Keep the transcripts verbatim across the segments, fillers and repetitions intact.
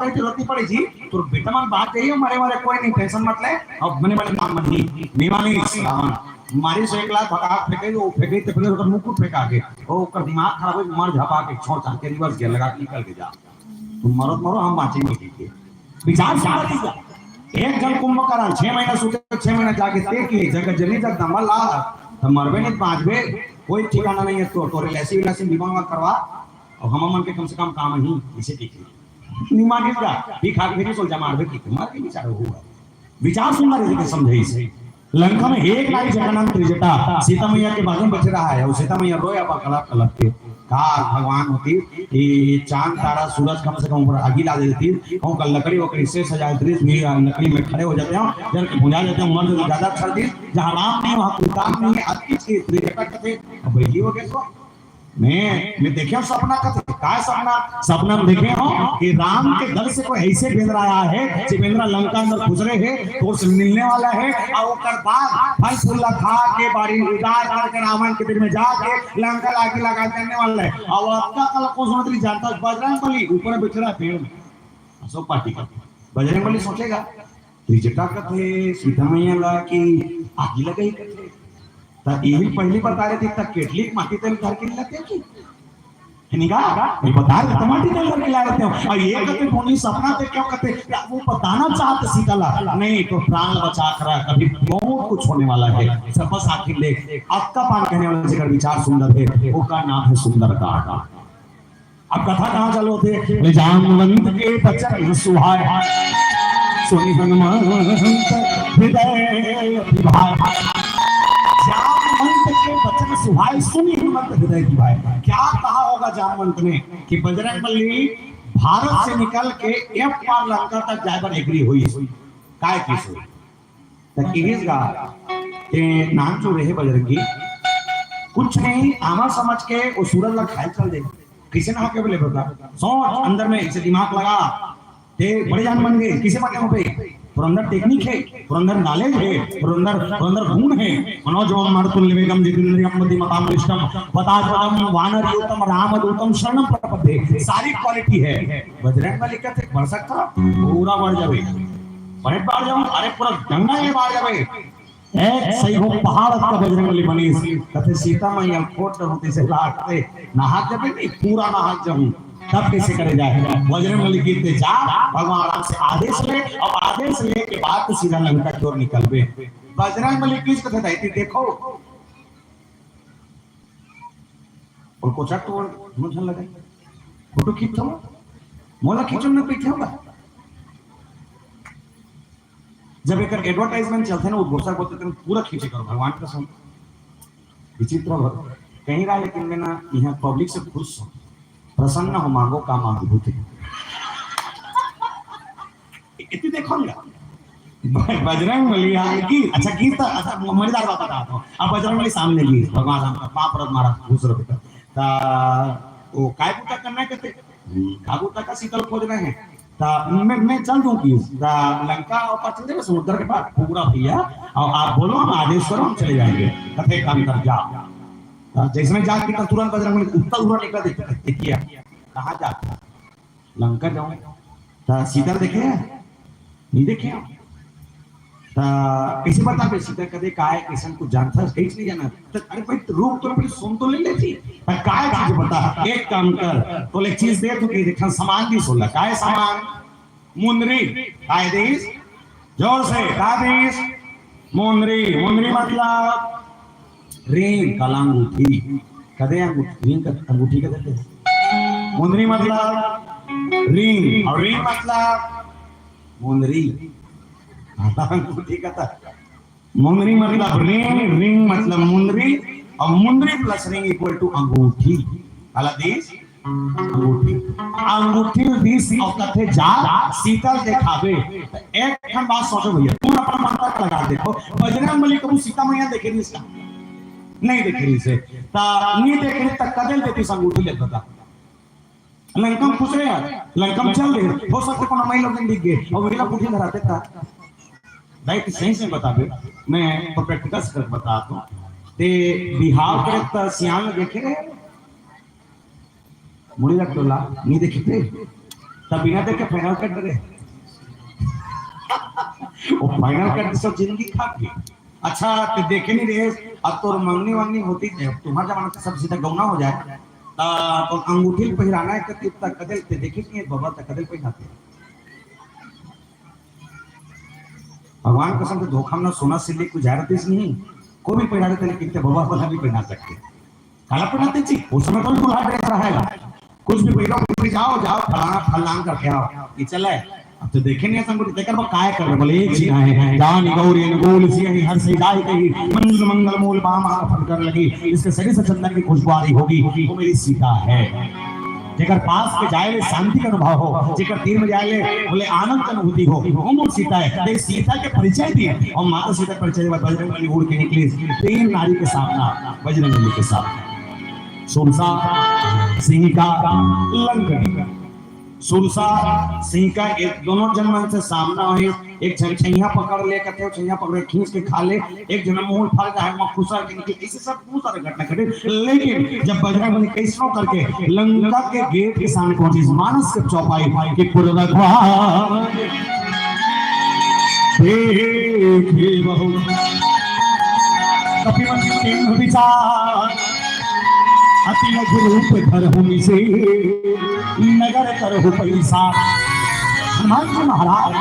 कोई जरूरत नहीं पड़े जी। तोर बेटा मन बात जाइए, मरे वाले कोई नहीं, टेंशन मत ले। अब बने बने काम मन नहीं, निमानी श्रावण मारी से एक लाख भगा फेंके, वो फेंके तो फिर ओकर मुकुट फेंका के, वो ओकर दिमाग खराब हो, मर झपा के छोड़ चाह के रिवर्स गियर लगा के निकल के जा। तुम मरत मरो, हम बाँचेंगे, ठीक है। विचार समझ लीजिए। एक जन कुंभकर्ण छह महीना सूते, छह महीना जाके देख ले, जगत जनी जगदम्बा ला, तो मरबे नहीं, बाँचबे, कोई ठिकाना नहीं है। तो तोरे लैसी वैसी बीमा करवा, और हम मन के कम से कम काम ही इसे ठीक है। निमा के का भी खा के भेजी, सोचा मारबे की, मार के बेचारा हुआ। विचार सुंदर रीति के समझे इसे। लंका में एक नारी जेकर नाम त्रिजटा, सीता मैया के बाजू में बैठे रहा है, और सीता मैया रोया बा कलप कलप के। का भगवान होती, ये चांद तारा सूरज कम से कम ऊपर आगी ला देती, कहूँ का लकड़ी वकड़ी से सजा देती, भी लकड़ी में खड़े हो जाते हैं, जल के भुंजा जाते हैं, मर जाते, ज्यादा अच्छा चीज, जहाँ राम नहीं वहाँ कोई काम नहीं है, हर चीज की त्रिजटा कहते हैं। अब वही हो गया सो। मैं, मैं देखे हूँ सपना कथे, का सपना? सपना में देखे हूँ कि राम के दल से कोई ऐसे बेंदरा आया है, जो बेंदरा लंका अंदर घुस रहे है, तो उससे मिलने वाला है, और ओकर बाद फल फूल खा के बाड़ी उजाड़ करके रावण के दिल में जाके लंका लागी लगा करने वाला है। और आपका कल को सुनत नहीं जानता, बजरंग बली ऊपर बैठ रहा पेड़ में, अशोक पार्टी का बजरंग बली सोचेगा, त्रिजटा कथे सीता मैया ला कि आगी लगाई कथे। त यही पहली बता रहे थे, त केटली के माटी तेल धर के नहीं लाते कि? है नहीं का? ये बता रहे, त माटी तेल धर के ला लेते हो। और ये कहते बोनी सपना थे, क्यों कहते? क्या वो बताना चाहते सीता ला? नहीं, तो प्राण बचा कर रहा, कभी बहुत कुछ होने वाला है। सब बस आखिर ले, अक्का पान कहने वाले जेकर विचार सुंदर है, ओकर नाम है सुंदरकांड। अब कथा कहाँ चालू होती है? ले जामवंत के बचन सुहाय, सुनि हनुमंत हृदय अति भाय। जामवंत के बचन सुहाय, सुनि हनुमंत हृदय अति भाय। क्या कहा होगा जामवंत ने कि बजरंग बली भारत से निकल के एफ पार लंका तक जाए बर एग्री हुई, काय की सो? त किहिस गा, ते नाम जो रहे बजरंगी, कुछ नहीं, आमा समझ के वो सूरज ला खाए चल दे। किसे ना के बोले बता, सोच अंदर में इसे दिमाग लगा, ते बड़े जान बन गए। किसे बातें हो गई? पुरंदर टेक्निक है, पुरंदर नॉलेज है, पुरंदर, पुरंदर गुण है। मनोजवम मारुतम विवेकम जितेंद्रियम बुद्धिमताम वरिष्ठम, वातात्मजम वानरयूथम रामदूतम शरणम प्रपद्ये। सारी क्वालिटी है। बजरंग बली कहते बढ़ सकता, पूरा बढ़ जावे। बड़े बाढ़ जाऊं, अरे पूरा गंगा ये बाढ़ जावे। एक सही हो पहाड़ का बजरंग बली बनीस, कथे सीता मैया फोट होती से लाग से नहा जावे नहीं, पूरा नहा जाऊं, तब कैसे करे जाए? बजरंग बली कहते जा, भगवान राम से आदेश ले, और आदेश ले के बाद तो सीधा लंका की ओर निकलबे। बजरंग बली किस कथे दाई थी, देखो, और कोचक तो मुझे लगे, फोटो खींचो, मोला खींचो, मैं पीछे होगा। जब एक एडवर्टाइजमेंट चलते ना, वो घोषक बोलते थे, पूरा खींचे करो भगवान कसम। विचित्र हो, कहीं रहा, लेकिन मैं ना यहाँ पब्लिक से खुश हूँ, प्रसन्न हो, मांगो का मांगो होते। इतनी देखो ना, ब-, बजरंग बली, हाँ, गीत, अच्छा, गीत तो, अच्छा, म-, मजेदार बात बता दो। अब बजरंग बली सामने गीत, भगवान राम का पाँव परत महाराज खुश रहो बेटा। ता वो काय बूता करना है कहते? हम्म, का बूता का सीता ला खोजना है? ता मैं, मैं चल दूं कि ता लंका और पास चल देवे समुद्र के पार, पूरा भैया, और आप बोलो, हम आदेश करो, हम चले जाएंगे। कथे काम कर जा। ता जैसे मैं जाके तुरंत बजरंग बली उत्तर उड़ा निकल देते, किया, कहाँ जाता? लंका जाऊं। ता सीता देखे? नहीं देखे? ता कैसे बता बे सीता कदे काय कैसन कुछ जानता है, कहीं नहीं जाना। तो अरे भाई, तो रूप तो अपनी सुन तो ले लेती। पर काय चीज बता, एक काम कर, तो एक चीज दे, तू कहीं देखा सामान भी सुन ला। काय सामान? मुंदरी। काय देश? जोर से, का देश? मुंदरी। मुंदरी मतलब रिंग, काला अंगूठी। कदे अंगूठी, रिंग का अंगूठी कदे थे? मुंदरी मतलब रिंग, और रिंग मतलब मुंदरी। काला अंगूठी का था। मुंदरी मतलब रिंग, रिंग मतलब मुंदरी, और मुंदरी प्लस रिंग इक्वल टू अंगूठी। काला देश? अंगूठी। अंगूठी दिस और कथे जा, सीता ल देखावे। तो एक ठन बात सोचो भैया, तुम अपना मन तक लगा देखो, बजरंग बली कबू सीता मैया देखे नहीं इसका? नहीं देखे नहीं से। ता नहीं देखे नहीं, तक कदल देती अंगूठी ले बता। लंका में खुश रहे यार, लंका में चल रहे, हो सकते कोनो माई लोग दिख गए, और वही लोग उठे धराते था। दाई, तो सही से बता दे, मैं तो प्रैक्टिकल से बता दूं। ते बिहाव करे तो सियान देखे रहे? मुड़ी रख टोला, नहीं देखते? तब बिना देखे फाइनल कट रहे। वो फाइनल कट से जिंदगी खा गई। अच्छा, ते देखे नहीं रहे, अब तोर मंगनी वंगनी होती थे, तुम्हार जमाना तो सब सीधा गौना हो जाए, ता तो अंगूठी ल पहिराना है, कति तक कदल ते देखे नहीं, बाबा तक कदल पहिराते। भगवान कसम से धोखा में ना सोना सिल्ली कुछ जाहिर नहीं, कोई भी पहिरा देते, लेकिन ते बाबा वाला नहीं पहिरा सकते। काला पहिराते जी, उस समय तो दूल्हा ड्रेस रहेगा, कुछ भी पहिरो, कुछ भी जाओ, जाओ, फलाना, फलाना करके आओ, ये चला है। अब तो देखे नहीं संगठित, तेकर बा काय कर रहे, बोले, "एक सिना है, जान गौरी अनुकूल, सियहि हर्षि जाहि कही, मंजु मंगल मूल बाम फल कर लगी।" इसके शरीर से चंदन की खुशबू आ रही होगी, वो मेरी सीता है। जेकर पास के जाए ले शांति का अनुभव हो, जेकर तीर में जाए ले बोले आनंद की अनुभूति हो, वो मोर सीता है। तो इस सीता के परिचय दिए और माता सीता के परिचय दिए, बजरंग बली उड़ के निकली, तीन नारी के सामना बजरंग बली के सामने। सुरसा, सिंहिका, लंकनी। सुरसा, सिंहिका, एक दोनों जन मन से सामना होही। एक झन छैया पकड़ ले, कथे छैया पकड़ के खींच के खा ले, एक झन मुंह फल जाए, वहां खुसर के निकले। इसे सब बहुत सारे घटना घटे, लेकिन जब बजरंग बली कैसनो करके लंका के गेट के सामने पहुंचे, मानस के चौपाई के पुर रखवा देखे बहु कपिमन सिंह विचार अति लघु रूप धरहु निसे नगर करहु पैसा। हनुमान जी महाराज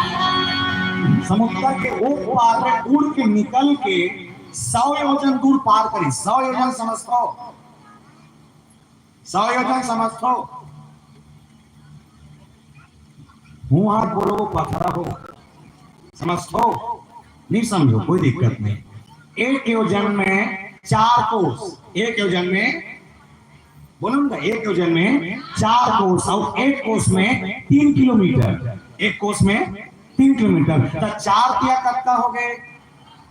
समुद्र के ओ पार में उड़ के निकल के सौ योजन दूर पार करी। सौ योजन समझत हो? सौ योजन समझत हो? मुंह हाथ बोलो, वो पथरा हो, समझत हो? नहीं समझो, कोई दिक्कत नहीं। एक योजन में चार कोस, एक योजन में, बोलो ना, एक योजन में चार कोस और एक कोस में तीन किलोमीटर, एक कोस में तीन किलोमीटर। तो चार तिया कत्ता हो गए?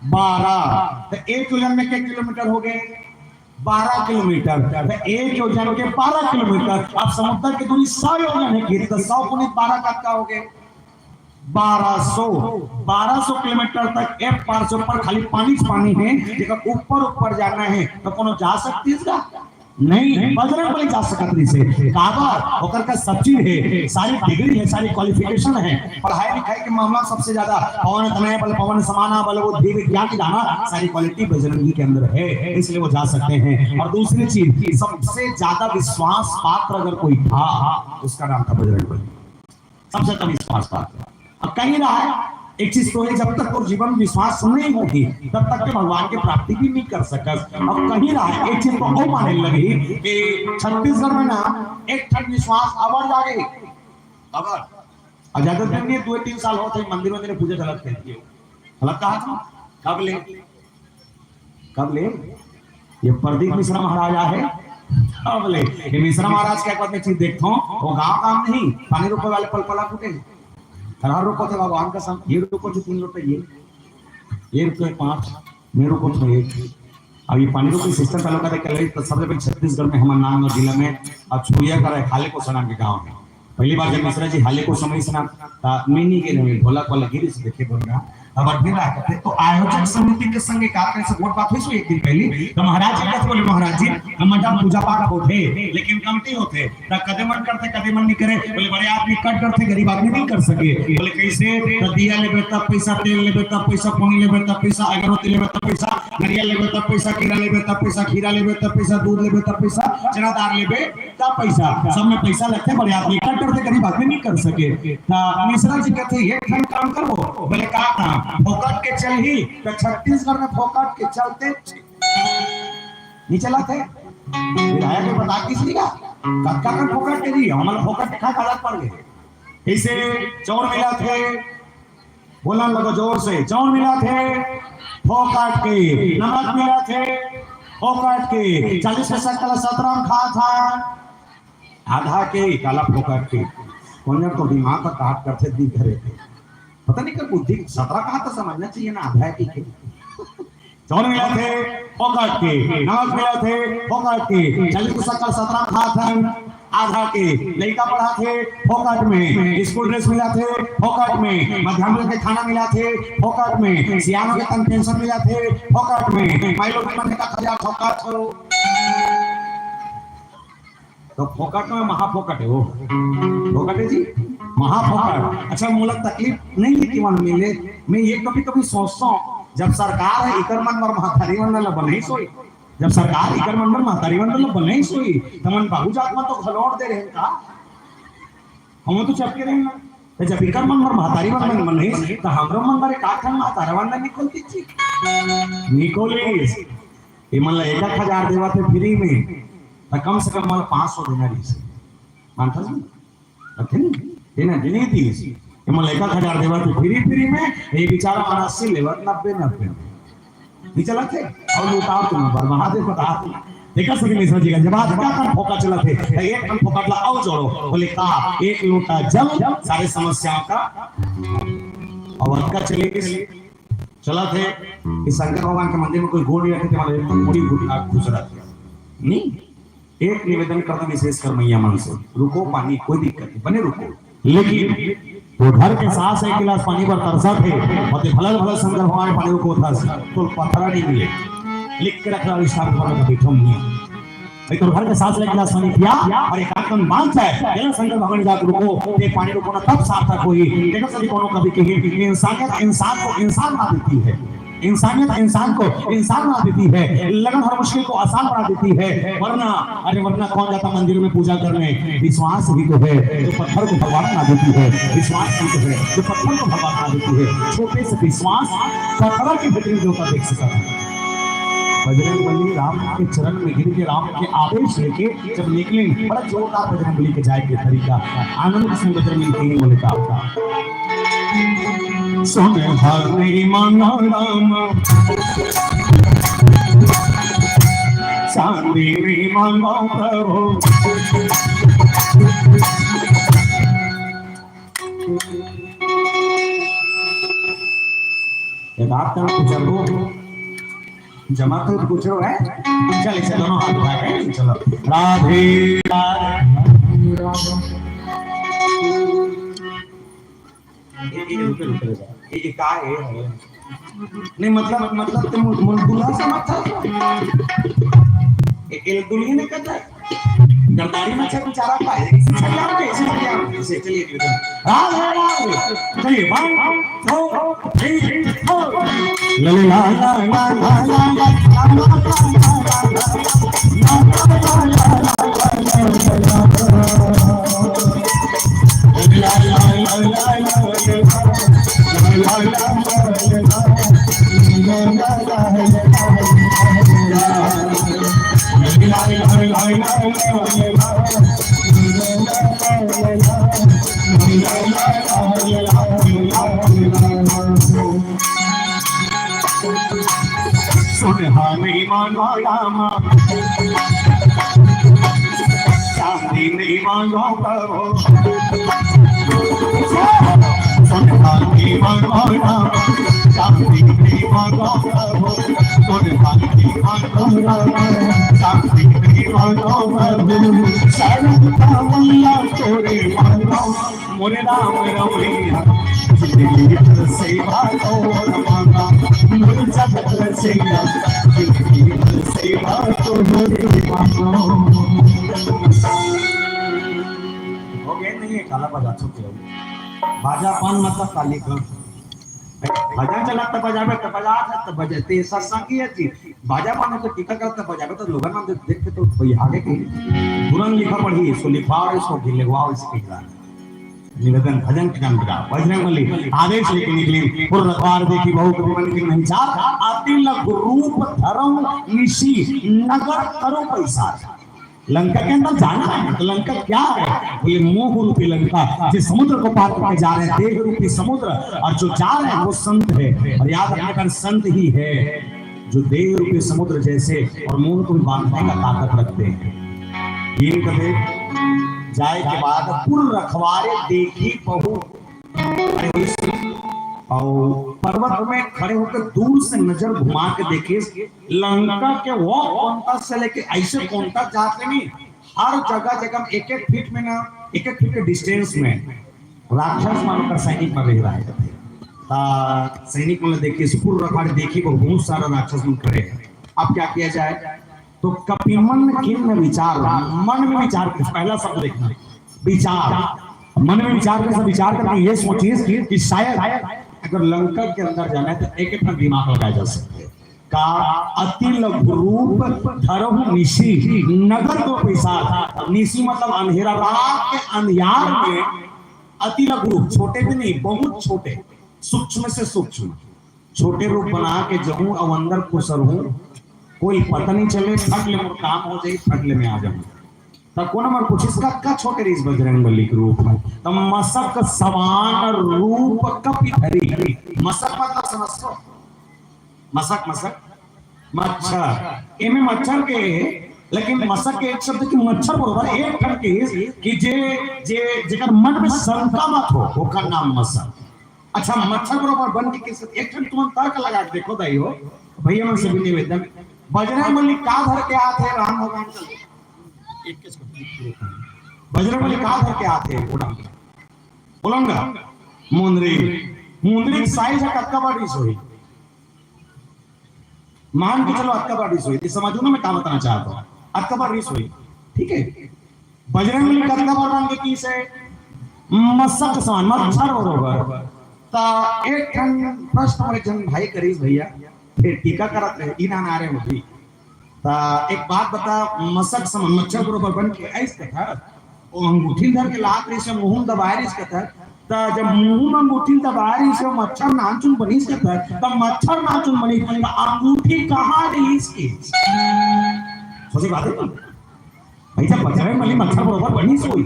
बारह। तो एक योजन में कितना किलोमीटर हो गए? बारह किलोमीटर। तो एक योजन के बारह किलोमीटर। अब समुद्र की दूरी सौ योजन है, तो सौ गुणित बारह कत्ता हो गए? बारह सौ। बारह सौ किलोमीटर तक एक पार से ऊपर खाली पानी च पानी है, जेकर ऊपर ऊपर जाना है, तो कोनो जा सकती है इसका? नहीं, बजरंग बली जा सकत रहिसे। काबर? ओकर का सब चीज है, सारी डिग्री है, सारी क्वालिफिकेशन है। पढ़ाई लिखाई के मामला सबसे ज्यादा पवन तनय बल पवन समाना बल बुद्धि विज्ञान ज्ञान, सारी क्वालिटी बजरंगी के अंदर है, इसलिए वो जा सकते हैं। और दूसरी चीज, सबसे ज्यादा विश्वास पात्र अगर कोई था, उसका नाम था बजरंग बली। सबसे ज्यादा विश्वास पात्र। अब कहीं रहा है, एक चीज तो है, जब तक वो जीवन विश्वास नहीं होगी, तब तक के भगवान की प्राप्ति भी नहीं कर सकस। अब कहीं रहा है, एक चीज तो और माने लगी कि छत्तीसगढ़ में ना एक ठन विश्वास अबर जागे, अबर। और ज्यादा दिन नहीं, दो तीन साल होते हैं, मंदिर वंदिर में पूजा चलत करती हो, गलत कहा था। कब ले, कब ले? ये प्रदीप मिश्रा महाराज आए, कब ले? ये मिश्रा महाराज के एक बात मैं चीज देखता हूँ, वो गाँव काम नहीं, पानी रोपे वाले पलपला फूटे, हर रोपो थे भगवान का सम, ये रोपो थे तीन रुपए, ये, ये रुपये पाँच, मैं रोपो थे एक। अब ये पानी रोपे सिस्टम का लोग कहते, तो सबसे पहले छत्तीसगढ़ में हमारे नाम जिला में अब छुरिया का रहे, खाले को सनाम के गाँव में पहली बार जब मिश्रा जी हाले को समय सुना, ता मिनी के रहे, ढोलक वाला गिरी से देखे बोल रहा, अब अभी रहा करते, तो आयोजक समिति के संगे का करे से वोट बात हुई सो एक दिन पहले, तो महाराज जी कहते बोले, "महाराज जी, हम मजा पूजा पाठ होते, लेकिन कमती होते, ता कदे मन करते, कदे मन नहीं करे।" बोले, "बड़े आदमी कट करते, गरीब आदमी नहीं कर सके।" बोले, "कैसे?" तो दिया लेबे तब पैसा, तेल लेबे तब पैसा, पानी लेबे तब पैसा, अगरबत्ती लेबे तब पैसा, नरियल लेबे तब पैसा, केरा लेबे तब पैसा, खीरा लेबे तब पैसा, दूध लेबे तब पैसा, चना दाल लेबे तब पैसा, सब में पैसा लगथे, बड़े आदमी कट करथे, गरीब आदमी नहीं कर सके। त मिश्रा जी कहथे, "एक ठन काम करबो।" बोले, "का काम?" "फोकट के चलही, त छत्तीसगढ़ में फोकट के चलते नहीं चलत हे।" विधायक ने बता किस लिया, "कतका कन फोकट के दी, हमन फोकट के खा के आदत पड़ गए।" इसे चौर मिला थे, बोलन लगो जोर से, जौन मिला थे फोकट के, नमक मिला थे फोकट के, चालीस पैसा काला सतरा में खा था, आधा के काला फोकट के, कोन्या तो दिमाग का काट करते दिन भरे थे, पता नहीं कर बुद्धि सतरा कहा था, समझना चाहिए ना, आधा के, के। जौन मिला थे फोकट के, नमक मिला थे फोकट के, चालीस पैसा काला सतरा में खा था, आधा के लइका पढ़ा थे फोकट में, स्कूल ड्रेस मिला थे फोकट में, मध्यान्ह के खाना मिला थे फोकट में, सियानों के तन पेंशन मिला थे फोकट में, माई लोग मन का खर्चा फोकट हो। तो फोकट में महा फोकट है वो। फोकट है जी। महाफोकट। अच्छा, मोला तकलीफ नहीं है कि मन मिले। मैं ये कभी कभी सोचता हूँ, जब सरकार है इकर मन बर महतारी मन ला बनाइस होही, जब सरकार इकर मन बर महतारी मन ला बनाइस होही, त मन बाबू जात मन तो घलोट दे रहे का? हम तो चपके रहे ना। तो जब इकर मन बर महतारी मन मन बनाइस, तो हमरो मन बर एक आध ठन महतारा मन ला निकोल दीजिए। निकोलिस। ये मन ला एक एक हजार देवा थे फ्री में, तो कम से कम मन ला पाँच सौ देना रहिस। मानथस नहीं? अथे नहीं? देना, देने दिस। ये मन ला एक एक हजार देवा थे फ्री, फ्री में, ये बेचारा मन अस्सी लेवत, नब्बे, नब्बे में। नहीं चलत हे? अउ लुटाओ तुम बर, महादेव बता। देखा सभी मिश्रा जी का, जब आज का कन फोकट चलत हे, तो एक कन फोकट ला अउ जोड़ो। बोले का, एक लोटा जल, सारे समस्याओं का अवध का चले। चलत हे कि शंकर भगवान के मंदिर में कोई गोड़ नहीं रखे, तुम्हारे मुड़ी घुटना खुसरत हे। नहीं, एक निवेदन करना विशेष कर मैया मन से, रुको पानी, कोई दिक्कत नहीं, बने रुको। लेकिन वो घर के सास एक गिलास पानी बर तरसत हे, अउ ते भलल भलल शंकर भगवान पानी को कोथस, तो पथरा नहीं मिले। लिख के रख ला, अधिष्ठान पर कभी ठम नहीं। भाई, तो घर के सास एक गिलास पानी पिया अउ एक आंख बंद बांध जाए, ये शंकर भगवान जाके रुको, ये पानी रुको ना, तब सार्थक होही। देखो सभी, कोनो कभी कही, इंसानियत इंसान को इंसान बना देती है। इंसानियत इंसान को इंसान बना देती है, लगन हर मुश्किल को आसान बना देती है। वरना, अरे वरना कौन जाता मंदिर में पूजा करने? विश्वास ही तो है जो पत्थर को भगवान बना देती है, विश्वास ही तो है जो पत्थर को भगवान बना देती है। छोटे से विश्वास पत्थर के भीतर देवता देख सकता है। बजरंग बली राम के चरण में गिर के राम के आदेश लेके जब निकले, बड़ा जोरदार बजरंग बली के जाए के तरीका। आनंद से बजरंग बली कहीं बोले का होता। सुन हरि मनोरम, शांति मांगो प्रभु। ये बात करना तो जरूर। जमा तो कुछ है। चल, इसे दोनों हाथ उठा के, चलो। राधे, राधे। ये, ये, रुके, रुके, रुके। ये, ये का है? नहीं, मतलब, मतलब, तुम मुन-, मुनकुला समझता हो? ये, ये दुल्हन ने कहता है, गद्दारी में अच्छा बेचारा पाए, इसे चलिए, इसे चलिए, इसे चलिए, इसे चलिए। राधे, राधे। चलिए, one, two, three, four। सुन हरि मनोरम, शांति मांगो प्रभु। सुन हरि मनोरम, शांति मांगो प्रभु। सुन हरि मनोरम, शांति मांगो प्रभु। शरण का मैया तोरे मांगो। मोरे राम रमैया, जिंदगी भर सेवा तोर मांगा, मोर जगत रचैया, जिंदगी भर सेवा तोर मांगा। हो गया नहीं है, काला बजा चुके हो। बाजा पान मतलब काली का। भजन चलत त बजाबे, त बजात है, त बजते सत्संगी है जी। बाजा पान तो टीका करत त बजाबे, त लोगन मन देख के तो भैया आगे के तुरंत लिखा पढ़ी, इसको लिखवाओ, इसको गिन लगवाओ, इसके खिलाफ। निवेदन भजन के गान बजाओ। बजरंग बली आदेश लेके निकले, पुर रखवार देखी बहु कपि मन कीन्ह नहीं चार, अति लघु रूप धरहु निशि नगर करो पैसार। लंका के अंदर जाना है, तो लंका क्या है? बोले मोह रूपी लंका, जिस समुद्र को पार करके जा रहे हैं, देह रूपी समुद्र, और जो जा रहे हैं वो संत है। और याद रखना, अगर संत ही है जो देह रूपी समुद्र जैसे और मोह को भी बांधने का ताकत रखते हैं। ये कहे जाए के बाद पुर रखवारे देखी बहु, और पर्वत में खड़े होकर दूर से नजर घुमा के देखे, लंका के वो कोंता से लेके ऐसे कोंता जाते नहीं, हर जगह जगह एक एक फीट में ना, एक एक फीट के डिस्टेंस में राक्षस मानव का सैनिक मन रह रहा है। ता सैनिक मन देखे, सुपुर रखवारे देखी, बहुत सारा राक्षस मन खड़े हैं। अब क्या किया जाए? तो कपिमन किन विचार, मन में विचार, पहला शब्द देखना, विचार। मन में विचार कर, सब विचार करके ये सोचिस कि शायद अगर लंका के अंदर जाना है तो एक एक ठन दिमाग लगाए जा सकथे। का अति लघु रूप धरहु निशि नगर को पैसा। अब निशि मतलब अंधेरा, रात के अंधियार में अति लघु रूप, छोटे भी नहीं, बहुत छोटे, सूक्ष्म से सूक्ष्म, छोटे रूप बना के जहूं अउ अंदर खुसरहूं, कोई पता नहीं चले, फट ले मोर काम हो जाई, फट ले मैं आ जाऊं। तब कोनो मन पूछिस, "कतका छोटे रहिस बजरंग बली के रूप ह?" तब मसक समान रूप कपि धरी। मसक मतलब समझथो? मसक, मसक, मच्छर। एमे मच्छर के, लेकिन मसक के एक शब्द कि मच्छर बरोबर एक ठन के कि जे, जे, जेकर मन में शंका मत हो, ओकर नाम मसक। अच्छा, मच्छर बरोबर बन के किस, एक ठन तुमन तर्क लगा के देखो दाई हो, भैया मन से भी निवेदन, बजरंग बली का धर के आथे राम भगवान का? एक के शब्द। बजरंग बली का धर के आथे? उड़ंगा, उड़ंगा, मुंदरी, मुंदरी के size ह कतका बड़ी होही? मान के चलो, अतका बड़ी होही, तो समझो ना मैं का बताना चाहत हूँ। अतका बड़ी होही, ठीक है? बजरंग बली कतका बड़ा बन के किस हे? मसक समान, मच्छर बरोबर। त एक ठन प्रश्न मोर एक झन भाई करिस भैया, फेर टीका करत रहे, ई ना ना रे होही। त एक बात बता, मसक समान, मच्छर बरोबर बन के आइस कथा, ओ अंगूठी धर के लात रहिस, मुंह दबाए रहिस कथा, त जब मुंह में अंगूठी दबाए रहिस, मच्छर नानचुन बनिस कथा, त मच्छर नानचुन बनिस, त अंगूठी कहाँ रहिस के? सोचे बात है ना? भाई, जब बजरंग बली मच्छर बरोबर बनिस होही,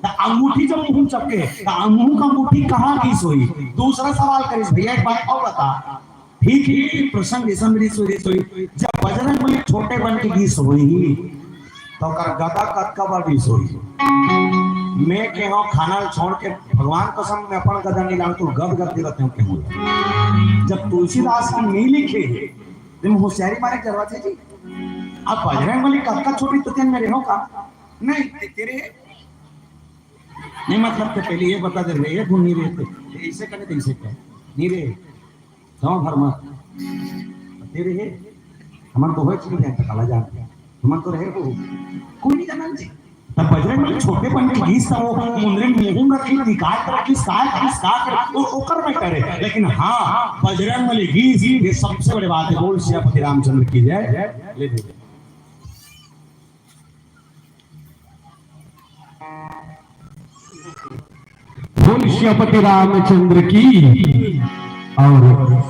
त अंगूठी जब मुंह चपके, त मुंह का अंगूठी कहाँ रहिस होही? दूसरा सवाल करिस, "भैया, एक बात और बता, ठीक ही प्रसंग ऐसा मेरी सोई, सोई, जब बजरंग बली छोटे बन के गिस होही, तो ओकर गदा कतका बड़ गिस होही?" मैं के हो खाना छोड़ के, भगवान कसम, मैं अपन गदा नहीं लाऊं, तो गद गद के रहते हो कहूँ। जब तुलसीदास की नहीं लिखे, तुम होशियारी मारे करवा थे जी। अब बजरंग बली कतका छोटी तो तेन में रहो का? नहीं, ते-, तेरे नहीं, मतलब, तो पहले ये बता दे रहे, ये गुण नहीं रहते, ऐसे करे, तो ऐसे करे, नहीं रहे, गाँव भर में तेरे है, हमन तो होए चले जाए, तो काला जान, हमन तो रहे हो, कोई नहीं जाना जी। तब बजरंग बली छोटे बन के गिस, तो वो मुंदरी मुंह में रखी, निकाल कर रखी, काय कर, काय कर, वो ओकर में करे। लेकिन हाँ, बजरंग बली गिस, ये सबसे बड़ी बात है। बोल सियापति रामचंद्र की जय। ले दे। बोल सियापति रामचंद्र की। और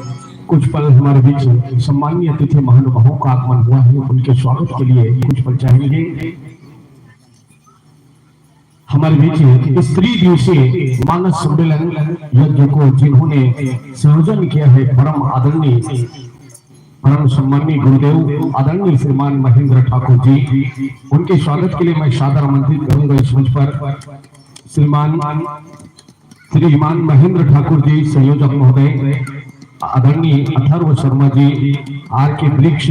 कुछ पल हमारे बीच सम्माननीय अतिथि महानुभावों का आगमन हुआ है, उनके स्वागत के लिए कुछ पल चाहेंगे। हमारे बीच स्त्री दिवसीय मानस सम्मेलन यज्ञ को जिन्होंने संयोजन किया है, परम आदरणीय, परम सम्माननीय गुरुदेव आदरणीय श्रीमान महेंद्र ठाकुर जी, उनके स्वागत के लिए मैं सादर आमंत्रित करूंगा इस मंच पर श्रीमान, श्रीमान महेंद्र ठाकुर जी, संयोजक महोदय, आदरणीय अथर्व शर्मा जी, आर के वृक्ष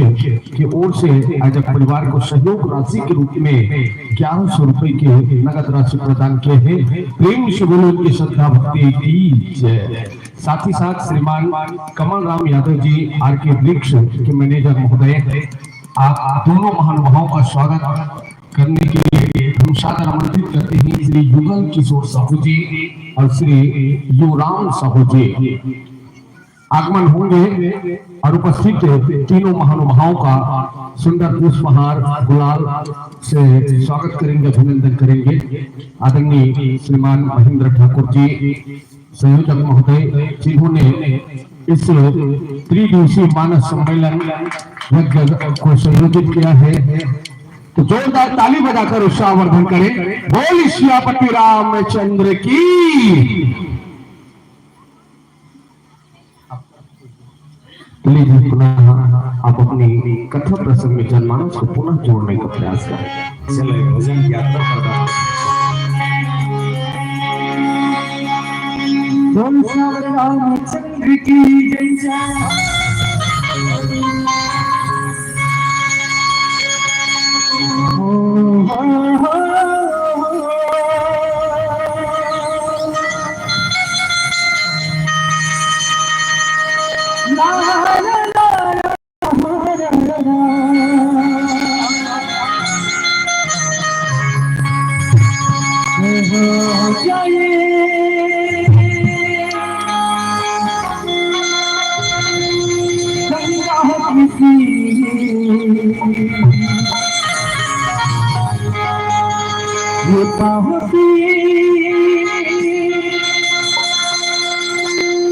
की ओर से आयोजक परिवार को सहयोग राशि के रूप में ग्यारह सौ रुपए की नगद राशि प्रदान किए हैं। प्रेम से बोलो उनकी श्रद्धा भक्ति की जय। साथ ही साथ श्रीमान कमल राम यादव जी, आर के वृक्ष के मैनेजर महोदय, आप दोनों महानुभावों का स्वागत करने के लिए हम सादर आमंत्रित करते हैं श्री युगल किशोर साहू जी और श्री युवराम साहू जी। आगमन होंगे और उपस्थित तीनों महानुभावों का सुंदर पुष्पहार गुलाल से स्वागत करेंगे, अभिनंदन करेंगे आदरणीय श्रीमान महेंद्र ठाकुर जी, संयोजक महोदय, जिन्होंने इस त्रिदिवसीय मानस सम्मेलन यज्ञ को संयोजित किया है। तो जोरदार ताली बजाकर उत्साहवर्धन करें। बोल सियापति रामचंद्र की। लीजिए, पुनः आप अपनी कथा प्रसंग में जनमानस को पुनः जोड़ने का प्रयास करें। चले, भजन की यात्रा पर। बोल श्याम रामचंद्र की जय।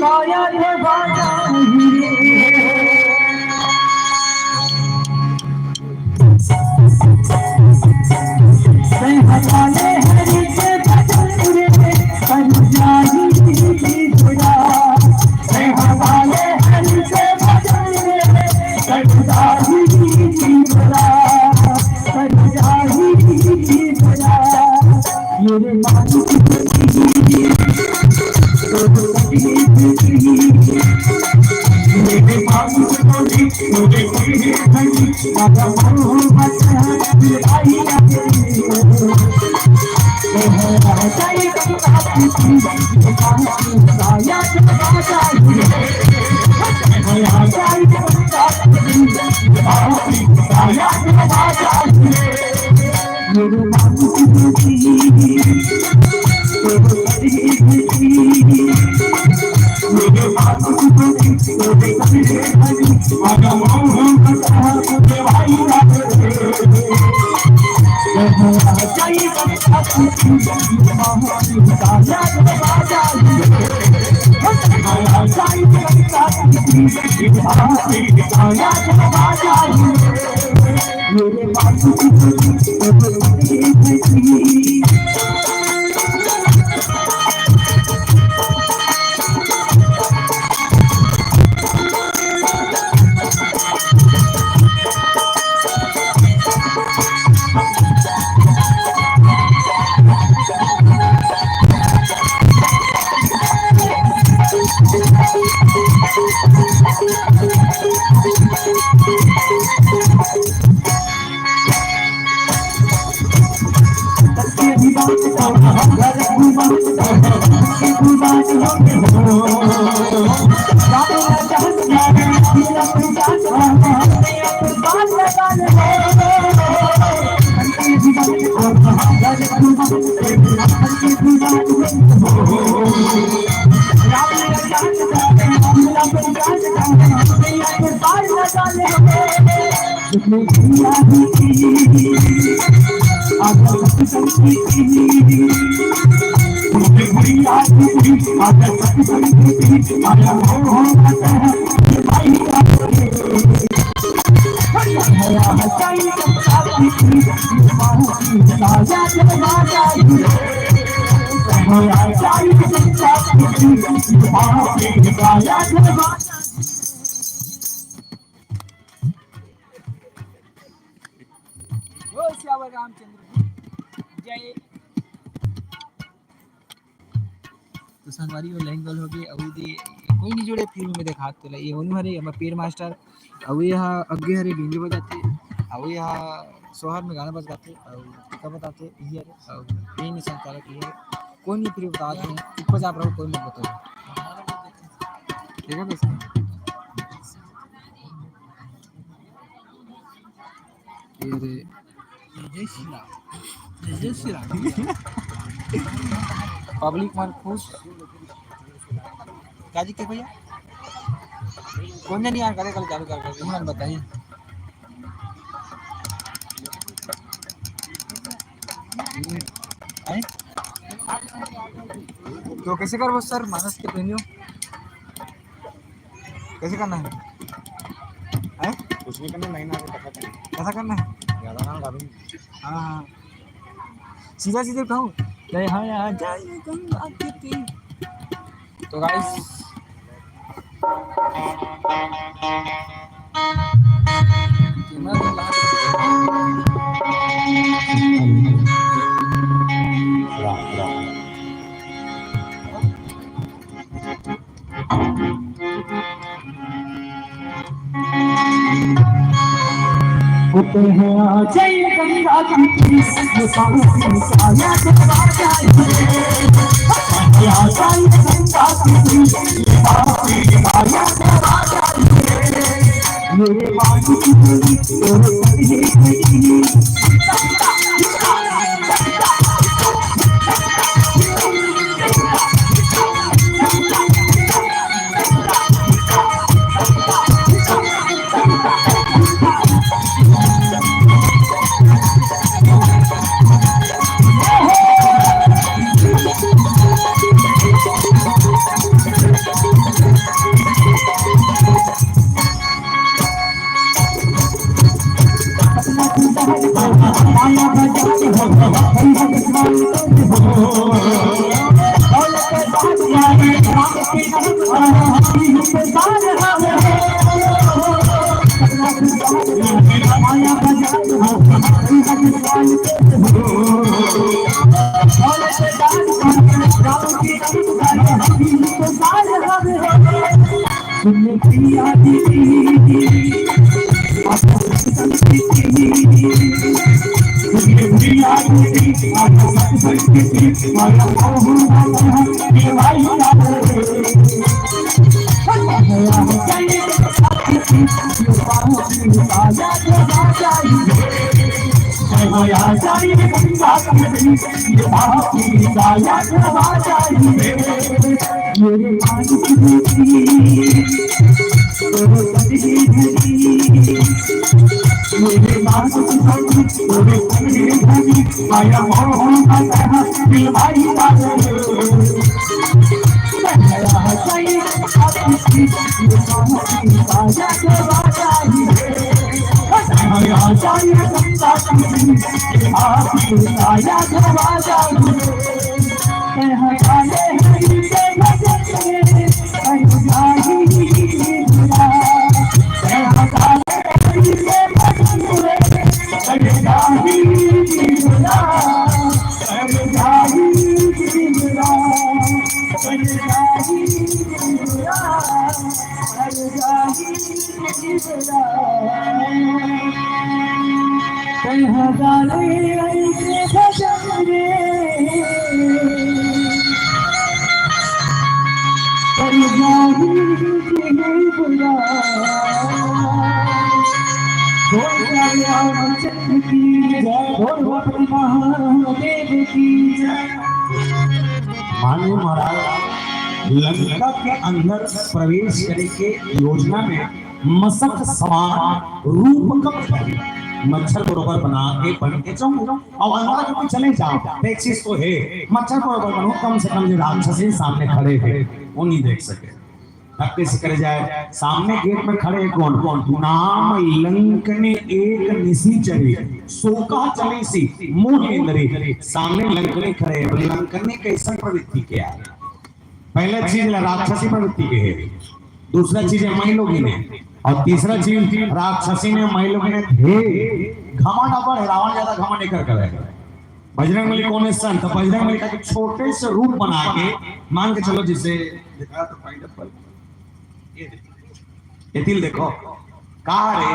काया रे बाजा रे। बोल सियावर रामचंद्र की जय। तो संगवारी हो, लाइन गल होगे, अउ दे कोई नहीं जुड़े, फिर मैं देखात तोला। ये ओनू हरे, हमर पेड़ मास्टर, अउ ये हा अग्गे हरे बीन बजाथे, अउ ये हा सोहर में गाना बजाथे, अउ टीका बताथे, ये हरे, अउ ये नहीं संचालक, ये हरे। कोई नहीं, फिर बता दे, चुप जा रहो, कोई मत बताओ। ठीक है दोस्तों? ये रे। जय श्री राम। जय श्री राम। पब्लिक मन खुश। का जी के भैया? कौन जनी यार करे कल चालू कर, कर, तुम मन बताइए। हैं? तो कैसे करबो सर, मानस के प्रेमियों? कैसे करना है? हैं? कुछ नहीं करना, नहीं ना, कैसा करना है? कैसा करना है? ज्यादा ना गाभी। हाँ, हाँ। सीधा सीधे उठाओ। जय हाँ, यहाँ जय गंगा की। तो गाइस, मानिए महाराज, लंका के अंदर प्रवेश करे के योजना में मसक समान रूपकम धरी, मच्छर बरोबर बना के बन के जाऊं और अंदर के कोई चले जाओ, एक चीज तो है, मच्छर बरोबर बनो, कम से कम जो राक्षसी सामने खड़े हैं वो नहीं देख सके। तब कैसे करे जाए? सामने गेट में खड़े हैं कौन? कौन? नाम लंकने एक निशिचरी, सोका चलेसी मोहेंद्री। सामने लंकने खड़े हैं। बोले, लंकने कैसन प्रवृत्ति के है? पहला चीज ला राक्षसी प्रवृत्ति के है, दूसरा चीज है मई लोगिन है, और तीसरा चीज राक्षसी ने मई लोगिन है, हे घमंड अब्बड़ है, रावण ज्यादा घमंड नहीं कर करे। बजरंग बली कौन है? संत। तो बजरंग बली का एक छोटे से रूप बना के, मान के चलो, जिसे दिखा तो पाइनएप्पल, ये देखो, ये तिल देखो, कहा रे,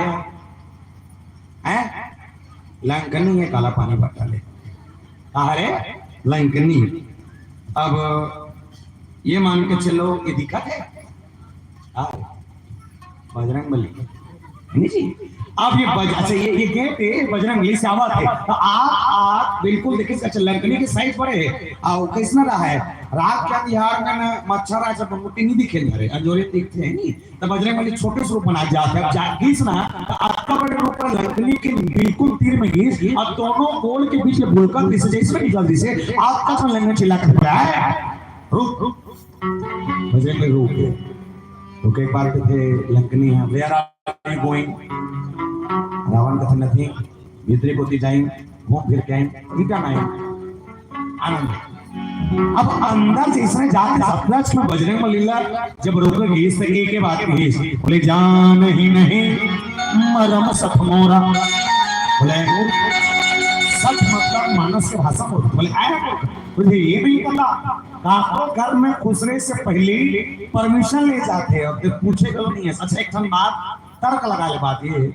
हैं? लंकनी है, काला पानी बट्टा ले। कहा रे? लंकनी। अब ये मान के चलो, ये दिखा थे? हाँ, बजरंग बली। नहीं जी, अब ये बज-, अच्छा, ये, ये गेट है, बजरंग बली से आवा थे। तो आप, आप बिल्कुल देखिए, अच्छा, लंकनी के साइज बड़े है। आओ, कैसना रहा है? रात के अंधियार में ना मच्छर आ, जब मुट्ठी नहीं दिखे धरे, अंजोरे दिखते हैं नहीं। तो बजरंग बली छोटे स्वरूप बना जाते हैं। अब जा-, किस ना, तो आपका बड़े रूप पर लंकनी के बिल्कुल तीर में घिस, और दोनों गोल के बीच में भूलकर दिसे, जैसे निकल दिसे, आपका तो लंकन चिल्ला कर बोला है, "रुक, रुक।" बजरंग बली रुक गए। तो एक बार तो थे लंकनी है, "Where are you going?" Ravan कथे, "Nothing, भीतरी कोती जाइन, घूम फिर के आइन, return आइन।" आनंद। अब अंदर जैसे जाके सतलज में बजरंग बली ला जब रोक के घिस, तो एक ही बात घिस, बोले, "जान ही नहीं मरम सत मोरा।" बोले, "सत मतलब मानस के भाषा में।" बोले, "आया, तुझे ये नहीं पता, काको घर में घुसने से पहले परमिशन ले जाते हैं और फिर पूछे क्यों नहीं है?" अच्छा, एक ठन बात, तर्क लगा ले बात ये,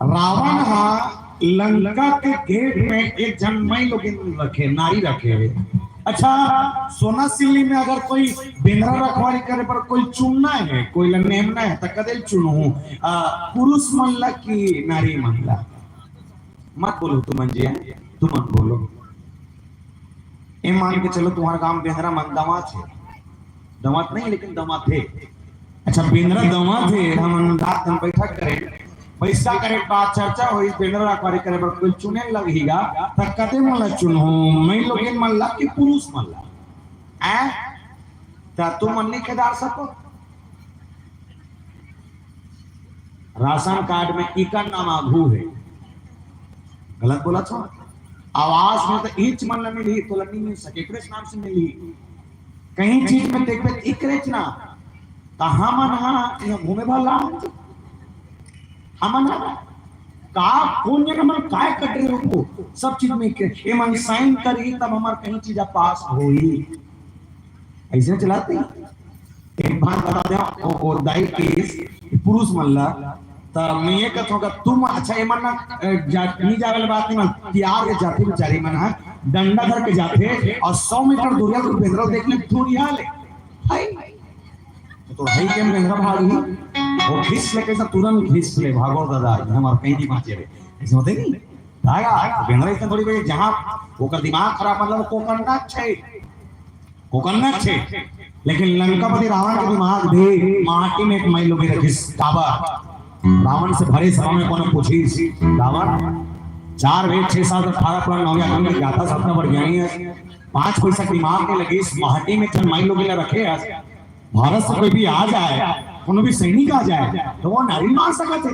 रावण हा लंका के गेट में एक जन मई लोगिन रखे, नारी रखे है। अच्छा, सोना सिल्ली में अगर कोई बेंदरा रखवारी करे पर कोई चुनना है, कोई ला नेमना है, तो कदे चुनहूं, आ, पुरुष मन ला कि नारी मन ला? मत बोलो तुमन जी, तुमन बोलो। ए मान के चलो, तुम्हारे गांव बेंदरा मन दमात है, दमात नहीं, लेकिन दमात है। अच्छा, बेंदरा दमात है, हम रात दिन बैठक करें, बैठक करे, बात चर्चा होई, बेंदरा रखवारी करे बर कोई चुने लगहीगा, त कते मन ला चुनहूं, मई लोगिन मन ला कि पुरुष मन ला? हैं? त तुमन नहीं खेदार सको? राशन कार्ड में इकर नाम आघू है, गलत बोला था। आवास में तो इच मन ला मिलही, तो ला नहीं मिल सके, एकरे नाम से मिलही। कहीं चीज में देखबे, एकरेच ना, त हमन हा इहाँ घूमे बर लान जी। हमन हा का, कोन जगह मन काय कट रहे हो, सब चीज में के, एमन साइन करही तब हमर कहीं चीज पास होई। ऐसे चलाते हैं। एक बात बता दें, ओ, ओ दाई के पुरुष मन ला, त मैं ये कहता हूँ कि तुम, अच्छा, ये मन ना, अ, जा, नहीं जावे वाली बात नहीं, मन प्यार के जाते बेचारी मन हा, डंडा धर के जाते और सौ मीटर दूरिया को बेंदरा देख ले, दूरिया ले। हाय। तो तोर भाई के बेंदरा भाग ही, वो खींच ले, कैसा तुरंत खींच ले, भागो दादा, हमारे कहीं नहीं पहुंचे रे। ऐसे होते नहीं? भागा, बेंदरा इतना थोड़ी बड़ी, जहाँ ओकर दिमाग खराब, मतलब, कोकन्नक छे, कोकन्नक छे। लेकिन लंकापति रावण के दिमाग भी माटी में एक माई लोगे रखिस। काबर? रावण से भरे सभा में कोनो पूछिस, "रावण, चार वेद, छह शास्त्र, अठारह पुराण, नौ व्याकरण के ज्ञाता, सपना बढ़ गया है, पांच पैसा दिमाग के लगिस, माटी में चल माई लोगे ला रखे है, भारत से कोई भी आ जाए, कोनो भी सैनिक आ जाए, तो वो नारी मार सकत है,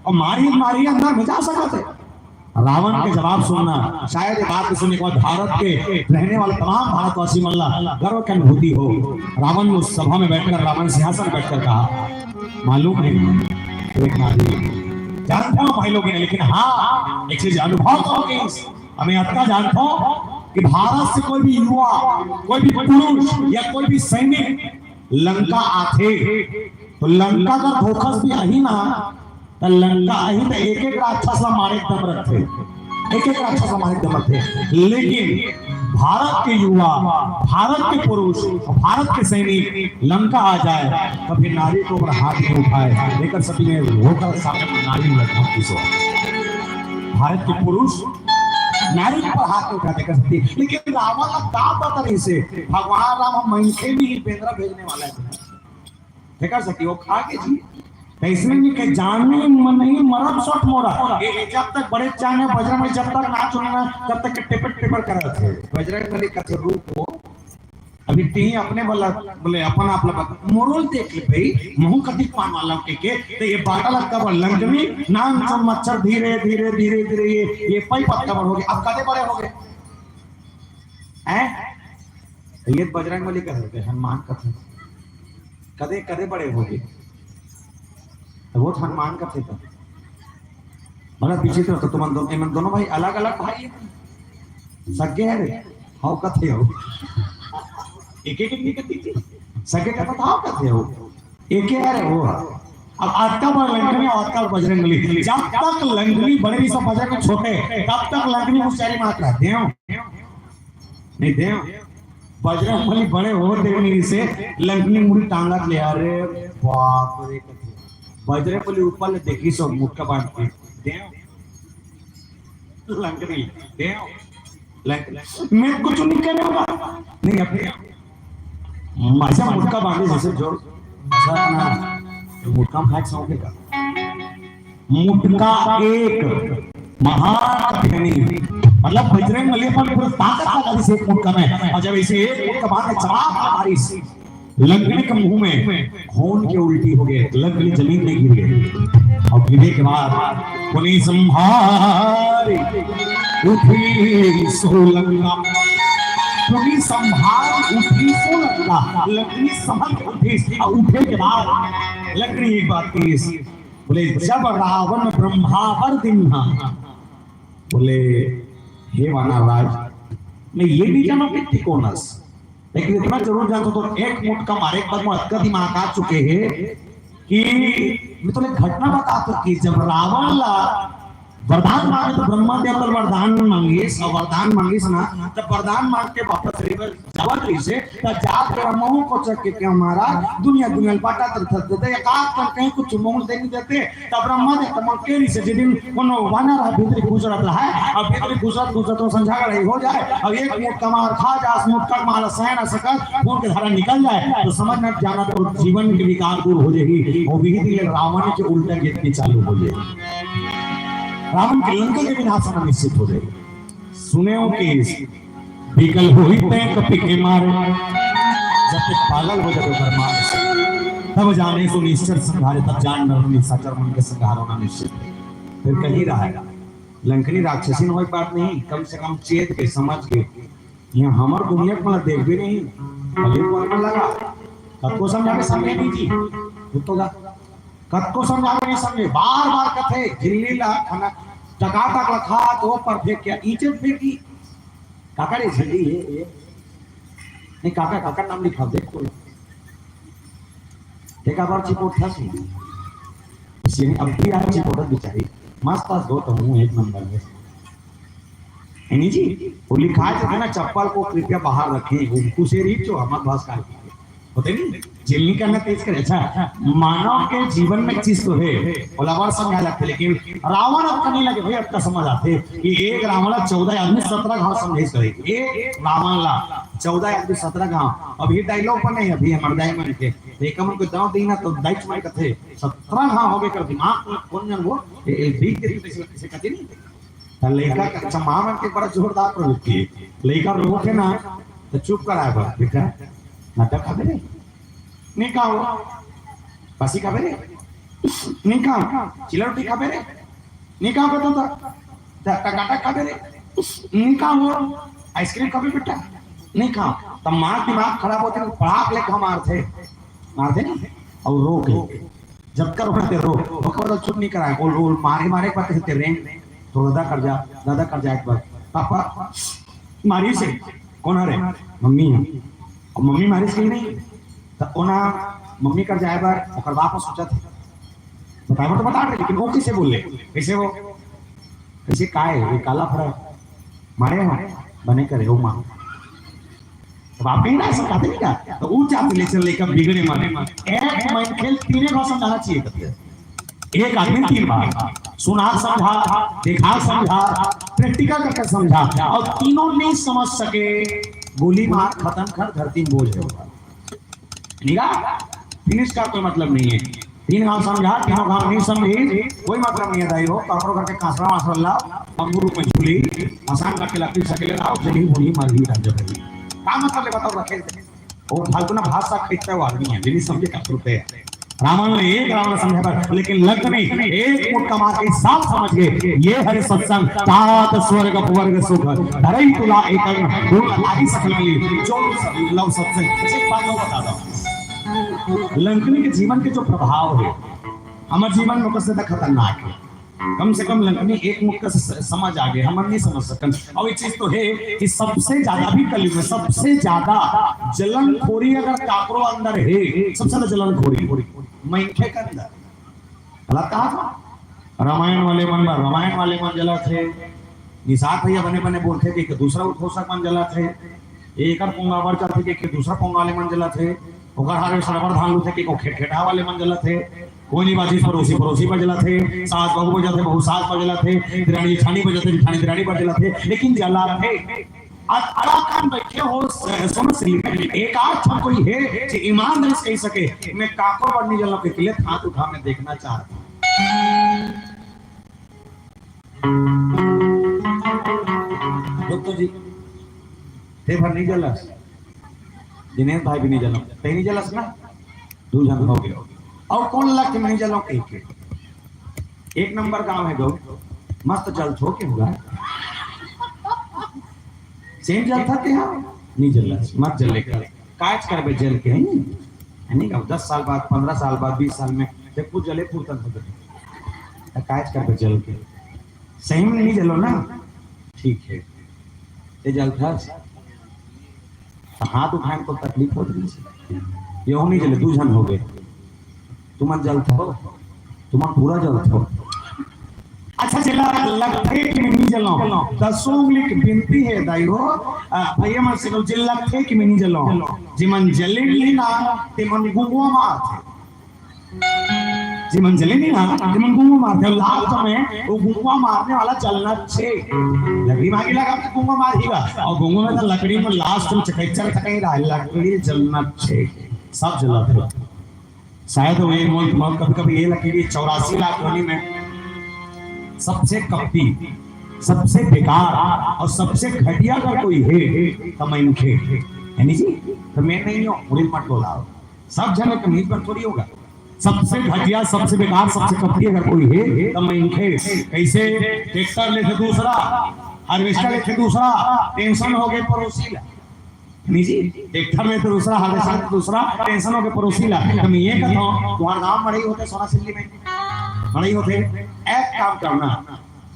और मारी मारी अंदर में जा सकत है।" रावण के जवाब सुनना, शायद ये बात को सुनने के बाद भारत के रहने वाले तमाम भारतवासी मन ला गर्व की अनुभूति हो। रावण उस सभा में बैठकर, रावण सिंहासन बैठकर कहा, "मालूम है, एक नारी, जानता हूँ भाई लोग हैं, लेकिन हाँ, एक चीज अनुभव हो गई, हमें अतका जानता हूँ कि भारत से कोई भी युवा, कोई भी पुरुष या कोई भी सैनिक लंका आथे, तो लंका का धोखस भी आही ना, त लंका आही त एक एक राक्षस ला मारे दम रखथे, एक एक राक्षस ला मारे दम रखथे। लेकिन भारत के युवा, भारत के पुरुष, भारत के सैनिक लंका आ जाए, कभी नारी के ऊपर हाथ नहीं उठाए। एकर सेती में होकर सामने नारी लड़का की सो, भारत के पुरुष नारी के ऊपर हाथ नहीं उठाते कर सकती। लेकिन रावण ला का पता रहिसे, भगवान राम हम मनखे भी बेंदरा भेजने वाला है। देखा सकी वो खा के जी। कैसे नहीं के जाने मन नहीं मरब सट मोरा। ये जब तक बड़े जाने बजरंग बली जब तक ना चुने ना, तब तक के टिपट टिपट करत है। बजरंग बली का रूप हो। अभी ती अपने वाला बोले, अपन आप लगा मोरल देख ले भाई, महू कति पान वाला के के, तो ये बाटा लगता बड़ लंकमी, नान सन मच्छर धीरे धीरे धीरे धीरे ये ये पाई पत्ता बड़ हो गए। अब कदे बड़े हो गए हैं? तो ये बजरंग बली का हनुमान कथा कदे कदे बड़े हो गए। तो वो हनुमान कथे तो बड़ा विचित्र। तो तुमन दोनों, एमन दोनों भाई अलग अलग भाई है, सगे है रे, हाउ कथे हो, एक एक एक एक सगे का तो हाउ कथे हो, एक ही है रे वो। अब अतका बड़ लंकनी और अतका बड़ बजरंग बली, जब तक लंकनी बड़े भी सब बजरंग छोटे, तब तक लंकनी उस चारी मात्रा देव नहीं देव। बजरंग बली बड़े हो देव नहीं से लंकनी मुड़ी टांगत ले, अरे बाप रे। बजरंग बली ऊपर ले देखी सो मुक्का बांध के देव। लंकनी देव। लंकनी मैं कुछ नहीं करने वाला। नहीं अपने मजा मुक्का बांधे जैसे जो मजा ना मुक्का खाए सौ के का। मुटका एक महान अभिनय, मतलब बजरंग बली अपन पूरी ताकत लगा दी से एक मुटका में, और जब इसे एक मुटका बांध के चला मारी से लंकनी के मुंह में खून के उल्टी हो गए, लंकनी जमीन में गिर गए। और गिरने के बाद पुनि संभारि उठी सो लंका, पुनि संभारि उठी सो लंका, लंकनी संभल के उठी। और उठे के बाद लंकनी एक बात कही, बोले, "जब रावण ब्रह्मा वर दिन्हा।" बोले, "हे वानर राज, मैं ये नहीं जाना कि ती कोन हस, लेकिन इतना जरूर जानता हूँ, तो एक मुटका मारे के बाद मोर अतका दिमाग आ चुके है कि मैं तुमने घटना बता तो कि जब रावण ला वरदान मांगे तो ब्रह्मा देव ला वरदान मांगिस, और वरदान मांगिस ना, जब वरदान मांग के वापस रिवर जावत रहिसे, त जात के महू कोचक के, के महाराज, दुनिया, दुनिया ल बांटा तर थर देते, एक आध कन कहीं कुछ महू दे नहीं देते, तब ब्रह्मा जी तब के रहिसे, जिस दिन कोनो वानर है भीतरी गुजरत रहा है, अब भीतरी गुजरत, गुजरत वो संझा लड़ाई हो जाए, अब एक मुटका मार खा जास, मुटका मार सह न सकत, खून के धारा निकल जाए, तो समझ न जाना तो जीवन के विकार दूर हो जाएगी, और वही दिन रावण के उल्टा गति चालू हो जाएगी, रावण के लंका के विनाश होना निश्चित हो जाएगी। सुने हो कि बिकल होई तैं कपि के मारे, जब तक पागल हो जाबे ओकर मार से, तब जाने सो निश्चर संघारे, तब जान नर निशाचर मन के संघार होना निश्चित है। फिर कहीं रहेगा, लंकनी राक्षसी होए के बात नहीं, कम से कम चेत के, समझ के, यहाँ हमर दुनिया के मतलब देखबे नहीं, कलयुग में लगा। कतको समझाबे, समझे नहीं जी। रुक तो जा। कतको समझाबे, नहीं समझे। बार बार कथे, झिल्ली ला खाना, टकाटक ला खा, तो पर फेंक क्या? ईंटे फेंकी। काका रे, झिल्ली हे, हे। नहीं, काका, काका नाम लिखा, देख कोई। देखा बार चिपोट था सी। इसी ने अब भी आज चिपोट बिचारी। मस्त आज गो तो हूँ एक नंबर में। है नहीं जी? वो लिखा है ना, "चप्पल को कृपया बाहर रखें।" वो कुछ रीत जो हमारे पास का होते नहीं, झिल्ली करना तेज करे। अच्छा, मानव के जीवन में एक चीज तो है, ओला बार समझा लगते, लेकिन रावण अब नहीं लगे भाई, अब का समझ आते कि एक रावण ला चौदह आदमी सत्रह घाव समझे करे। एक रावण ला चौदह आदमी सत्रह घाव। अभी डायलॉग पर नहीं, अभी हमारे दाई मन के, एक मन को दाव देना तो दाई मन कथे, सत्रह घाव हो गए कर दिमाग में कौन जन वो, ए, ए, देख के कैसे, कैसे कहते नहीं? त लइका के, अच्छा, माँ मन के बड़ा जोरदार प्रवृत्ति हे। लइका रोथे ना, त चुप कराए बर, "बेटा, नाटक खाबे रे? नहीं खाओ। बासी खाबे रे? नहीं खाओ। चिला रोटी खाबे रे? नहीं खाओ।" कहता था, "त टकाटक खाबे रे? नहीं खाओ। आइसक्रीम खाबे बेटा? नहीं खाओ।" तब माँ दिमाग खराब होते, पड़ाक ले खा मारथे, मारथे ना, और रोक ले। जतका रोकना ते रो, ओकर बाद चुप नहीं कराए। ओल, ओल मारे, मारे पर ते रेंग, तो दादा कर जा, दादा कर जा एक बार। पापा, मारी से, कौन हरे? मम्मी हे। अब मम्मी मारी से नहीं, तो ओना मम्मी कर जाए बार, ओकर बाप सोचा था। बताए बार तो बता रहे, लेकिन वो कैसे बोले? कैसे वो? कैसे काय? ये काला फड़ा? मारे हो? बने करे, ओ माँ। अब आप कहीं ना ऐसा कहते नहीं का? तो ऊ जात ले चल लेकर बिगड़े मारे। एक मनखे ल तीने भाव समझाना चाहिए करते हैं। एक आदमी तीन बार सुना समझा, देखा समझा, प्रैक्टिकल करके समझा, और तीनों नहीं समझ सके, गोली मार, खत्म कर, धरती में बोझ होगा। निगा, फिनिश का कोई मतलब नहीं है। तीन घाव समझा, तीनों घाव नहीं समझी, कोई मतलब नहीं है दाई हो। काकरो करके कांसरा वासरा ला, अंगूर में झूली, मसान करके लकड़ी सकेले लाओ, जली बूढ़ी मर गई राजा भाई। का मतलब है बताओ रखे? वो फालतू ना भाषा खरीदता हुआ आदमी है, जिन्हें समझे का रुपए है। रावण ने एक रावण समझे पर, लेकिन लंकनी एक मुक्का मार के साफ समझ गए, ये हरे सत्संग, तात स्वर्ग अपवर्ग सुख, धरई तुला एकल, गुण आदि सकलाली, जो लव सत्संग, एक बात और बता दो। लंकनी के जीवन के जो प्रभाव है, हमर जीवन में ओकर से त खतरनाक है। कम से कम लंकनी एक मुक्का से स-, समझ आ गए, हमन नहीं समझ सकन। और एक चीज तो है कि सबसे ज्यादा भी कलयुग में सबसे ज्यादा जलनखोरी अगर काकरो अंदर है, सबसे ज्यादा जलनखोरी मनखे के अंदर। गलत कहा था? रामायण वाले मन बर रामायण वाले मन जलत हे, निषाद भैया बने बने बोलथे कि दूसरा उद्घोषक मन जलत हे, एकर पोंगा बर चलथे कि दूसरा पोंगा वाले मन जलत हे, ओकर हार्वेस्टर बर धान लुथे कि खेटखेटा वाले मन जलत हे, कोई नहीं बाजी पड़ोसी पड़ोसी पर जलत हे, सास बहू पर जलत हे, बहू सास पर जलत हे, दिरानी जेठानी पर जलत हे, जेठानी दिरानी पर जलत हे, लेकिन जलत हे। आज अलाकान बैठे हो स-, सोनू सिंह, एक आध ठन कोई है जे ईमानदारी से कह सके, "मैं काको बर नहीं जलना, के लिए हाथ उठा, मैं देखना चाहता हूँ।" रुक तो जी, ते भर नहीं जलस, दिनेश भाई भी नहीं जलस, ते नहीं जलस ना, दू झन हो गए। और कौन लग के नहीं जलो, कह के एक नंबर गांव है गौ, मस्त जलथो के हुआ। सेम जलथा के हाँ, नहीं जलस, मत जले कर। काज करबे जल के, है नहीं? है नहीं? अब दस साल बाद, पन्द्रह साल बाद, बीस साल में, जब कुछ जले फूटन हो गए। तो काज करबे जल के। सही में नहीं जलो ना? ठीक है। ये जलथा। तो हाथ उठाए में तो तकलीफ होत रही। ये नहीं जले, दू झन हो गए। तुमन जलथो, तुमन पूरा जलथो। अच्छा, जेला लगथे कि मैं नहीं जलंव, दसों उंगली के बिनती है दाई हो, आ, भैया मन से कहूं, जे लगथे कि मैं नहीं जलंव, जेमन जले नहीं ना, तेमन गुंगवा मारथे। जेमन जले नहीं ना, तेमन गुंगवा मारथे। और लास्ट में वो गुंगवा मारने वाला जलना छे। लकड़ी में आगी लगा के गुंगवा मार ही बा। और गुंगवा में तो लकड़ी में लास्ट में चकैचर तक ही रहा, लकड़ी जलना छे। सब जलथे। शायद वो ये मुल्क, मुल्क कभी-कभी ये लगे कि चौरासी लाख योनि में सबसे कपटी, सबसे बेकार और सबसे घटिया अगर कोई है, तो मनखे है। नहीं जी, तो मैं नहीं हूँ, मुड़ी मत डोलाओ। सब जन एक मीत पर थोड़ी होगा। सबसे घटिया, सबसे बेकार, सबसे कपटी अगर कोई है, तो मनखे। कैसे ट्रैक्टर लेथे दूसरा, हार्वेस्टर लेथे दूसरा, टेंशन हो गए पड़ोसी ला। नहीं जी, ट्रैक्टर ले तो दूसरा, हार्वेस्टर ले तो दूसरा, टेंशन होके पड़ोसी ला। तो मैं ये कहता हूँ, तुम्हारे गाँव मड़ई होथे सोना सिल्ली में, मड़ई होथे, एक काम करना,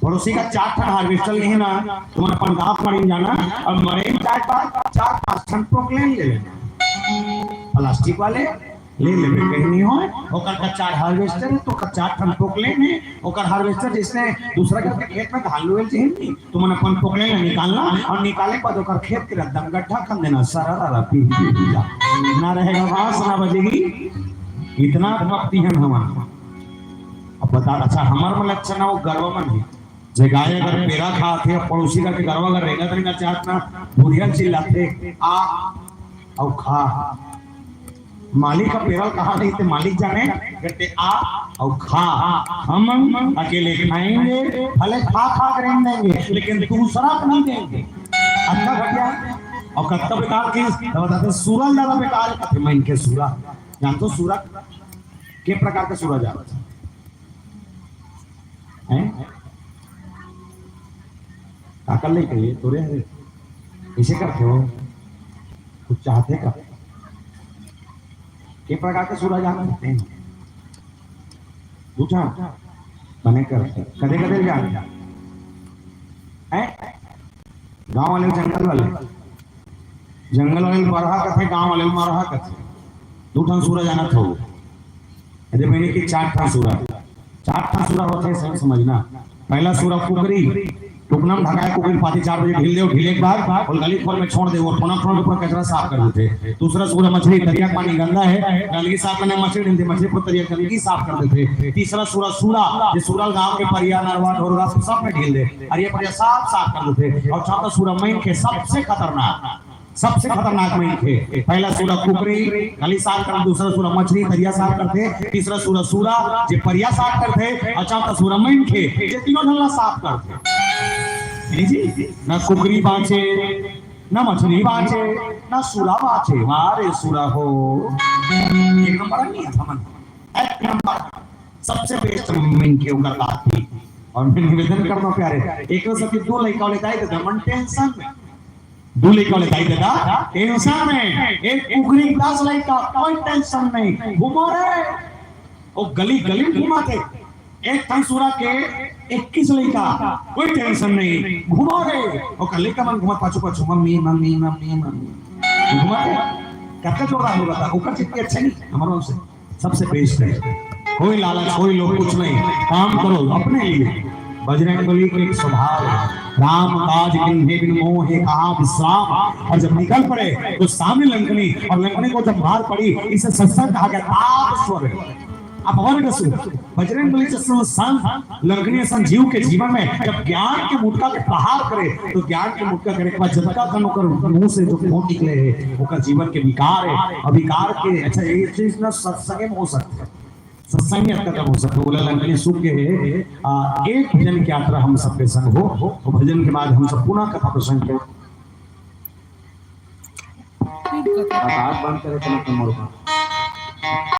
पड़ोसी का चार ठन हार्वेस्टर ले ना, तुम्हारे अपन गाँव मड़ई जाना, और मड़ई में चार पाँच, चार पाँच ठन पोकलेन ले लेना, प्लास्टिक वाले ले लेबे, कहीं नहीं होय। ओकर का चार हार्वेस्टर है, तो ओकर चार ठन पोकलेन है, ओकर हार्वेस्टर जिसने दूसरा के खेत में धान लुएल चाहिए नहीं, तुमन अपन पोकलेन ला निकालना और निकाले के बाद ओकर खेत के एकदम गड्ढा कर देना, सरा रा पी, पी, पी, पी, ना रहेगा घास, ना बजेगी। इतना भक्ति है हमारा। अब बता, अच्छा, हमार मन लक्षण है, वो गरवा मन है, जे गाय अगर पेरा खात हे, पड़ोसी का के गरवा अगर रेंगत रेंगत जात ना, बुढ़िया चिल्लाथे, "आ, अउ खा।" मालिक का पेरा कहा नहीं थे, मालिक जाने, कहते, "आ, अउ खा, हम अकेले खाएंगे, भले खा खा के रेंग देंगे, लेकिन दूसरा को नहीं देंगे।" अतना घटिया। और कत्ता बेकार चीज, तो बताते, सूरज ज्यादा बेकार है, कहते, "मैं इनके सूरज।" जान तो सूरज, के प्रकार का सूरज आ रहा है? का कर ले कहिए, तोरे हरे। इसे करते हो, कुछ चाहते का? के प्रकार के सूरज आ सकते हैं? दूठा बने करते, कदे कदे जान हैं? गांव वाले, जंगल वाले, जंगल वाले मरहा कथे, गांव वाले मरहा कथे। दू ठन सूरज आना था। अरे बहनी के चार ठन सूरज, चार ठन सूरज होते हैं, सब समझना। पहला सूरज कुकरी, टुकना में ढकाए कुकरी पाती चार बजे ढील दे, ढीले के बाद और गली खोर में छोड़ दे, और कोना खोर के ऊपर कचरा साफ कर देथे। दूसरा सूरज मछली, तरिया के पानी गंदा है, गंदगी साफ करने मछली ढीलथे, मछली पर तरिया गंदगी साफ कर देथे। तीसरा सूरज सूरा, ये सूरज गांव के परिया, नरवा, ढोरगा सब में ढील दे, अरे ये परिया साफ साफ कर देथे। और चौथा सूरज मइनखे, सबसे खतरनाक, सबसे खतरनाक मइनखे। पहला सूरज कुकरी, गली साफ कर, दूसरा सूरज मछली, तरिया साफ करथे, तीसरा सूरज सूरा, जे परिया साफ करथे, और चौथा सूरज मइनखे, जे तीनों झन ला साफ करथे। जी, जी, ना कुकरी बाँचे, ना मछली बाँचे, ना सूरा बाँचे। वाह रे सूरा हो, एक नंबर नहीं है थमन, एक नंबर, सबसे बेस्ट मइनखे ओकर बात थी। और मैं निवेदन करना प्यारे, एक सती दो लइका वाले दाई ददा मन टेंशन में, दू लइका वाले दाई ददा टेंशन में, एक कुकरी दस लइका, कोई टेंशन नहीं, घूमो रे। वो गली गली में घुमाथे, एक ठन सूरा के इक्कीस लइका, कोई टेंशन नहीं, घूमो रे। ओकर लइका मन घुमत पाछू पाछू, मम्मी, मम्मी, मम्मी, मम्मी, घुमाथे। कतका जोरदार होगा था, ओकर जितनी अच्छा नहीं, हमारे से सबसे बेस्ट है। कोई लालच, कोई लोभ, कुछ नहीं, काम करो अपने लिए। बजरंग बली के एक स्वभाव है, राम काज कीन्हे बिनु मोहि कहाँ विश्राम। और जब निकल पड़े तो सामने लंकनी, और लंकनी को जब मार पड़ी, इसे सत्संग कहा गया, ताप स्वर है, अपवर्ग से। बजरंग बली जैसे संत लंकनी असन जीव के जीवन में जब ज्ञान के मुटका के प्रहार करे, तो ज्ञान के मुटका करे के बाद जतका कन ओकर मुंह से जो खून निकले है, ओकर जीवन के विकार है। अविकार के, अच्छा, ये चीज ना सत्संग में हो सकता है, सत्संग में अतका कन हो सकता है। बोला लंकनी सुख के है, आ, एक भजन की यात्रा हम सबके संग हो, तो भजन के बाद हम सब पुनः कथा प्रसंग पे। बात बंद करे तो ना कमर का।